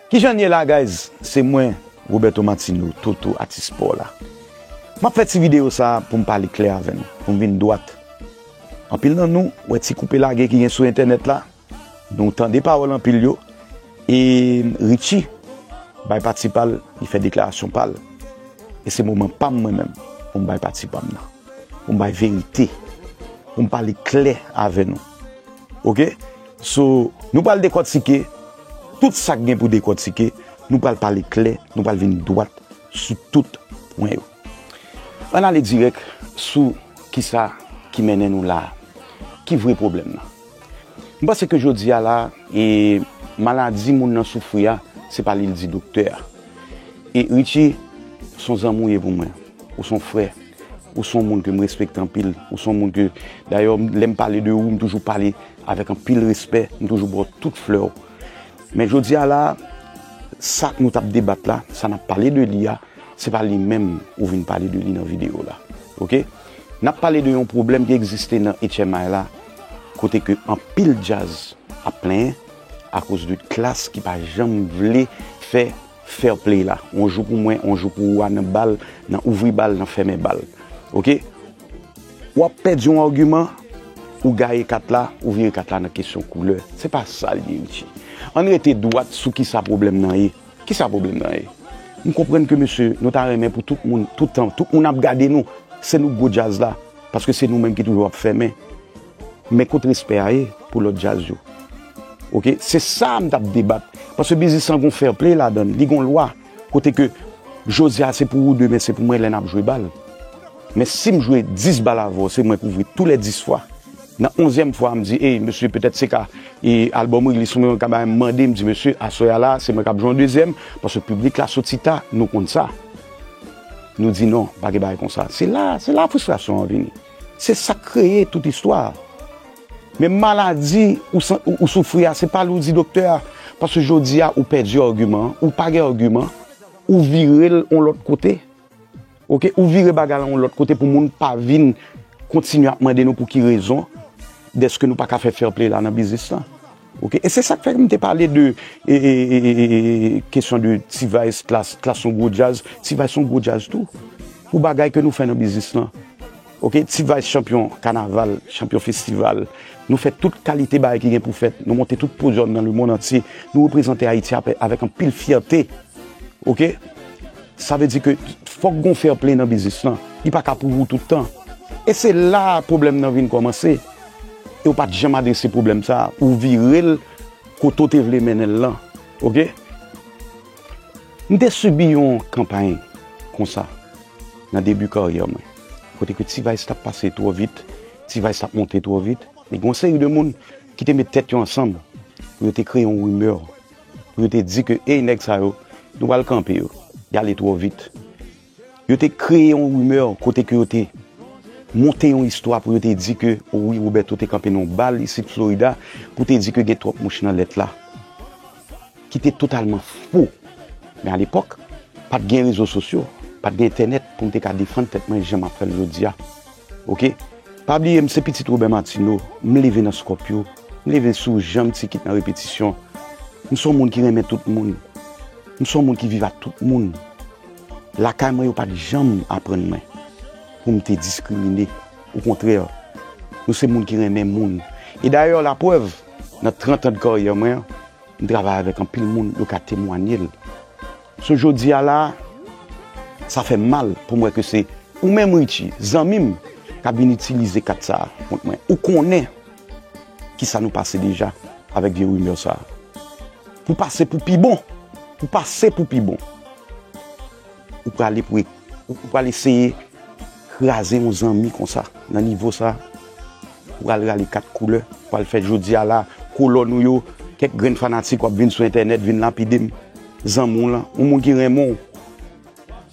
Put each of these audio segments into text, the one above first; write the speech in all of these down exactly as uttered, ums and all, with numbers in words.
Kijan n ye la, guys? Se mwen, Roberto Martino, Toto, atis pa w la. M ap fè ti videyo sa a pou m pale klè avè nou, pou m vin dwat. Anpil nan nou wè ti koupe lage ki gen sou entènèt la, nou tande pawòl anpil yo, e Richie bay pati pa l, li fè deklarasyon pa l. E se moman pa m mwen menm pou m bay pati pa m nan, pou m bay verite, pou m pale klè avè nou. Oke? So, nou pral dekòtike tout sa k gen pou dekòtike, nou pral pale klè, nou pral vin dwat sou tout pwen yo. Ann ale dirèk sou kisa ki mennen nou la a. Ki vre pwoblèm nan? M panse ke jodi a la, e maladi moun nan soufri a, se pa li l di doktè a. E Richie, se yon zanmi w ye pou mwen. Ou se yon frè. Ou se yon moun ke m respekte anpil. Ou se yon moun ke, dayè, lè m pale de ou, m toujou pale avèk anpil respè. M toujou ba w tout flè w. Men jodi a la, sa nou t ap debat la, sa n ap pale de li a, se pa li menm ou vin pale de li nan videyo la. Oke? N ap pale de yon pwoblèm ki egziste nan H M I la, kote ke anpil djaz ap plenyen akoz de klas ki pa janm vle fè fair play la. On jou pou mwen, on jou pou ou a nan bal, nan ouvri bal, nan fèmen bal. Oke? W ap pèdi yon agiman, ou gaye kat la, ou vire kat la nan kesyon koulè. Se pa sa l ye, Richie. Ann rete dwat sou kisa pwoblèm nan ye. Kisa pwoblèm nan ye? M konprann ke, mesye, nou ta renmen pou tout moun, tout tan, tout moun ap gade nou, se nou k gwo djaz la, paske se nou menm ki toujou ap fèmen. Men kot respè a ye pou lòt djaz yo? Oke, se sa m t ap debat. Paske biznis lan gon fair play ladan l, li gon lwa. Kote ke jodi a se pou ou, demen se pou mwen lè n ap jwe bal. Men si m jwe dis bal avè w, se mwen k ouvri tou lè dis fwa. Nan onzyèm fwa a, m di, ey, mesye, petèt se ka, e, albòm release mwen ka bay m mande, m di, mesye, aswè a la, se mwen k ap jwe yon dezyèm, paske piblik la soti ta, nou konn sa. Nou di non, pa gen bagay konsa. Se la, se la fristrasyon an vini. Se sa k kreye tout istwa a. Men maladi ou, san- ou, ou soufri a, se pa li w di doktè a. Paske jodi a, ou pèdi agiman an, ou pa gen agiman, ou vire l yon lòt kote. Oke, ou vire bagay la yon lòt kote pou moun pa vin kontinye ap mande nou pou ki rezon dèske nou pa ka fè fair play la nan biznis lan. Oke, e se sa k fè m te pale de e, e, e, e, e, kesyon de T-Vice, Klass, Klass se yon gwo djaz, T-Vice se yon gwo djaz tou. Pou bagay ke nou fè nan biznis lan. Oke, T-Vice chanpyon kanaval, chanpyon festival. Nou fè tout kalite bagay ki gen pou fèt. Nou monte tout podyòm nan lemonn antye. Nou reprezante Ayiti apè- avèk anpil fyète. Oke? Sa vle di ke fòk gon fair play nan biznis lan. Li pa ka pou ou tout tan. E se la pwoblèm nan vin kòmanse. E w pa t janm adrese pwoblèm sa a. Ou vire l kote w te vle mennen l lan. Oke? M te sibi yon kanpay konsa nan debi karyè mwen. Kote ke T-Vice t ap pase twò vit, T-Vice t ap monte twò vit. E gen yon seri de moun ki te met tèt yo ansanm pou yo te kreye yon rimè, pou yo te di ke, ey, nèg sa yo, nou pral kanpe yo. Y ale twò vit. Yo te kreye yon rimè kote ke yo te monte yon istwa pou yo te di ke, o wi, Roberto te kanpe nan yon bal isit Florida pou te di ke gen twòp mouch nan lèt la. Ki te totalman fo. Men alepòk, pa t gen rezo sosyo, pa t gen entènèt pou m te ka defann tèt mwen jan m ap fè l jodi a. Oke? Pa bliye, m se pitit Robert Martineau, m leve nan Scorpio, m leve sou janm ti kit nan repetisyon. M se yon moun ki renmen tout moun. M se yon moun ki viv ak tout moun. Lakay mwen, yo pa t janm aprann mwen pou m te diskrimine. Okontrè, nou se moun ki renmen moun. E dayè, laprèv, nan trant an de karyè mwen an, m travay avèk anpil moun, yo ka temwanye l. So, jodi a la, sa fè m mal pou m wè ke se ou menm, Richie, zanmi m, k ap vin itilize kat sa a kont mwen. Ou konnen kisa nou pase deja avèk vye rimè sa a. Pou pase pou pi bon, pou pase pou pi bon, ou prale pou, ou, ou prale eseye kraze yon zanmi konsa, nan nivo sa, ou pral rale kat koulè, ou pral fè jodi a la, kolòn ou yo, kèk grenn fanatik w ap vin sou entènèt, vin lapide m, zanmi w lan, yon moun ki renmen w.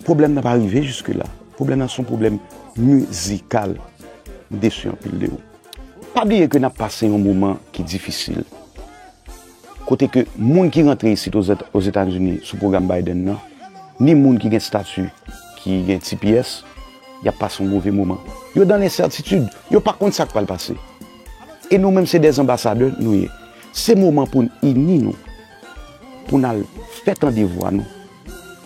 Pwoblèm nan pa rive jiske la. Pwoblèm nan se yon pwoblèm mizikal. M desi anpil de ou. Pa bliye ke n ap pase yon moman ki difisil. Kote ke moun ki rantre isit Ozetazini sou pwogram Biden nan, ni moun ki gen stati ki gen T P S, y ap pase yon move moman. Yo dan lensètitid, yo pa konn sa k pral pase. E nou menm se dè anbasadè nou ye. Se moman pou n ini nou. pou n al fè tande vwa nou.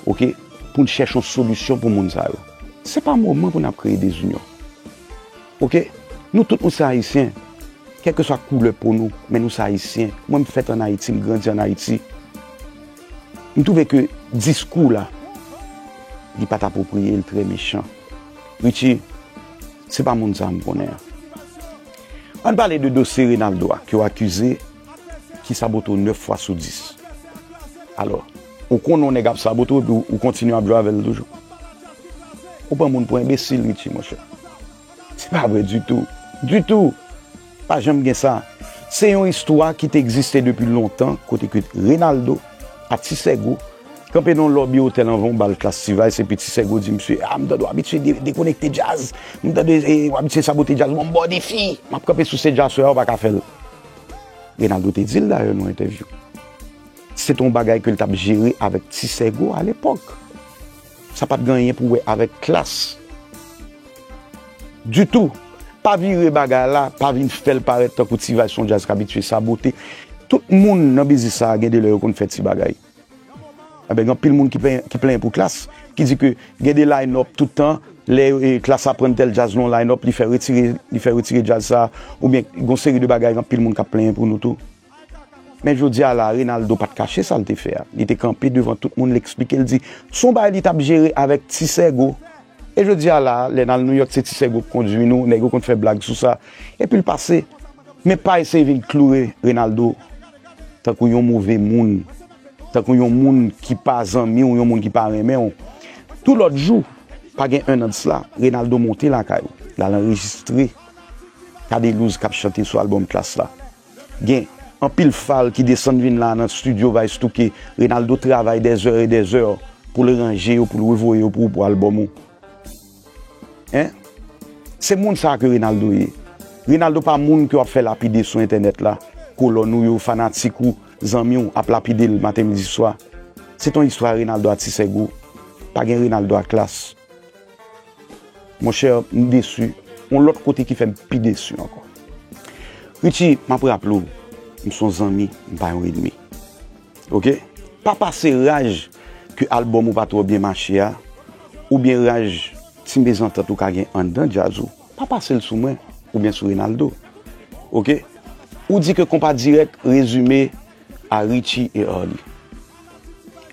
Oke? Pou n chèche yon solisyon pou moun sa yo. Se pa moman pou n ap kreye dezinyon. Oke? Nou tout nou se Ayisyen. Kèlkeswa koulè po nou, men nou se Ayisyen. Mwen, m fèt ann Ayiti, m grandi ann Ayiti. M twouve ke diskou la, li pa t apwopriye, l trè mechan. Richie, se pa moun sa a m konnen an. Ann pale de dosye Reynaldo a, ke w akize, ki sabote w nèf fwa sou dis. Alò, ou konnen yon nèg ap sabote w, epi w, ou kontinye ap jwe avè l toujou. Ou pran moun pou enbesil, Richie, monchè. Se pa vre ditou. Ditou. Pa janm gen sa. Se yon istwa ki te egziste depi lontan, kote ke Reynaldo, a Ti Sègo, kanpe nan yon lòbi otèl anvan yon bal Klass T-Vice, epi Ti Sègo di misye, "A, m tande w abitye de-, dekonekte djaz. M tande, e, w abitye sabote djaz. Bon, m ba w defi. M ap kanpe sou stage aswè a, ou pa ka fè l." Reynaldo te di l dayè nan entèvyou. Se te yon bagay ke l t ap jere avèk Ti Sègo alepòk. Sa pa t gen anyen pou wè avèk Klass. Ditou. Pa vire bagay la, pa vin fè l parèt tankou T-Vice se yon djaz k abitye sabote. Tout moun nan biznis sa a gen de lè yo konn fè ti bagay. Enben, gen anpil moun ki plenyen, ki plenyen pou Klass, ki di ke gen de line-up tout tan, lè, e, Klass aprann tèl djaz nan yon line-up, li fè retire, li fè retire djaz sa, oubyen gen yon seri de bagay, gen anpil moun k ap plenyen pou nou tou. Men jodi a la, Reynaldo pa t kache sa l te fè a. Li te kanpe devan tout moun, l eksplike, l di, se yon bagay li t ap jere avèk Ti Sègo. E jodi a la, lè n al Nouyòk, se Ti Sègo k kondui nou, nèg yo konn fè blag sou sa. Epi l pase. Men pa eseye vin kloure Reynaldo tankou yon move moun, tankou yon moun ki pa zanmi w, yon moun ki pa renmen w. Tou lòt jou, pa gen en an de sila, Reynaldo monte lakay ou. L al anrejistre Cadelouse k ap chante sou albòm Klass la. Gen anpil fal ki desann vin la nan estidyo Vice Touke. Reynaldo travay des heures et des heures pou l ranje yo, pou l revoye yo pou ou, pou albòm ou. Hein? Se moun sa ke Reynaldo ye. Reynaldo pa moun ke w ap fè lapide sou entènèt la. Kolòn ou yo, fanatik ou, zanmi w ap lapide l maten, midi, swa. Se t on istwa Reynaldo a Ti Sègo. Pa gen Reynaldo a Klass. Monchè, m desi. Yon lòt kote ki fè m pi desi ankò. Richie, m ap raple w, m se yon zanmi, m pa yon ènmi. Oke? Pa pase raj ke albòm ou pa twò byen mache a, oubyen raj ti mezantant ou ka gen anndan djaz ou. Pa pase l sou mwen, oubyen sou Reynaldo. Oke? Ou di ke Konpa Dirèk rezime a Richie e Arly.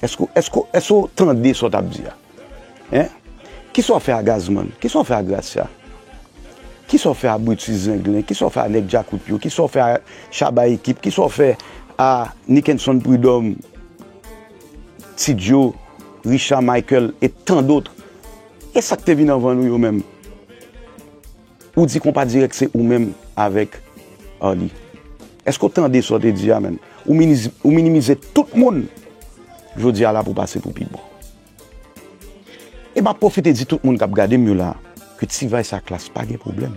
Èske, èske, èske w tande sa w t ap di a? Hein? Kisa w fè a Gazman? Kisa w fè a Gracia? Kisa w fè a Brutus Zenglen? Kisa w fè a Nèg Djakout yo? Kisa w fè a Shabba Ekip? Kisa w fè a Nickenson Prud'homme, Ti Djo, Richard Michael e tant d'autres? E sa k te vin anvan nou yo menm? Ou di Konpa Dirèk se ou menm avèk Arly. Èske w tande sa w te di a, menn? Ou miniz-, ou minimize tout moun jodi a la pou pase pou pi bon. E m ap pwofite di tout moun k ap gade m yo la, ke T-Vice a Klass pa gen pwoblèm.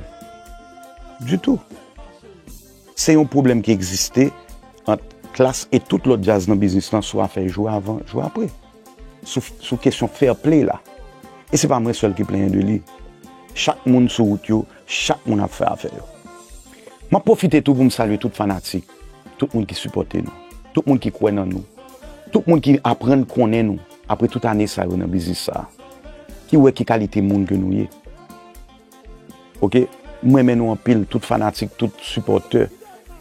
Ditou. Se yon pwoblèm ki egziste ant Klass e tout lòt djaz nan biznis lan sou afè jwe avan, jwe apre. Sou, sou kesyon fair play la. E se pa mwen sèl ki plenyen de li. Chak moun sou wout yo, chak moun ap fè afè yo. M ap pwofite tou pou m salye tout fanatik, tout moun ki sipòte nou, tout moun ki kwè nan nou, tout moun ki aprann konnen nou apre tout ane sa yo nan biznis sa a, ki wè ki kalite moun ke nou ye. Oke? M renmen nou anpil, tout fanatik, tout sipòtè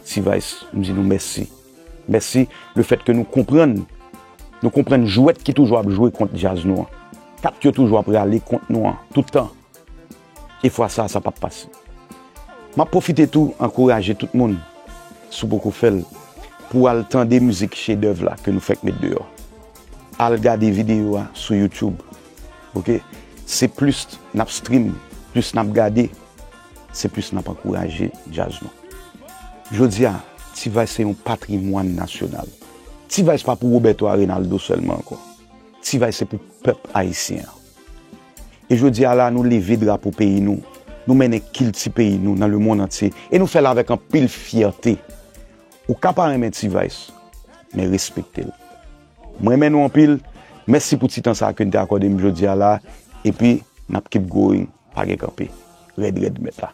T-Vice, m di nou mèsi. Mèsi lefètke nou konprann, nou konprann jwèt ki toujou ap jwe kont djaz nou an. Kat yo toujou ap rale kont nou an, tout tan. E fwa sa, sa p ap pase. M ap pwofite tou ankouraje tout moun, si w poko fè l, pou w al tande mizik chedèv la ke nou fèk met deyò. Al gade videyo a sou YouTube. Oke? Se plis n ap stream, plis n ap gade, se plis n ap ankouraje djaz nou. Jodi a, T-Vice se yon patrimwàn nasyonal. T-Vice pa pou Roberto a Reynaldo sèlman ankò. T-Vice se pou pèp ayisyen an. E jodi a la, nou leve drapo peyi nou, nou mennen kilti peyi nou nan lemonn antye, e nou fè l avèk anpil fyète. Ou ka pa renmen T-Vice, men respekte l. M renmen nou anpil. Mèsi pou ti tan sa a ke n te akòde m jodi a la. Epi, n ap keep going, pa gen kanpe. Rèd, rèd, mèt la.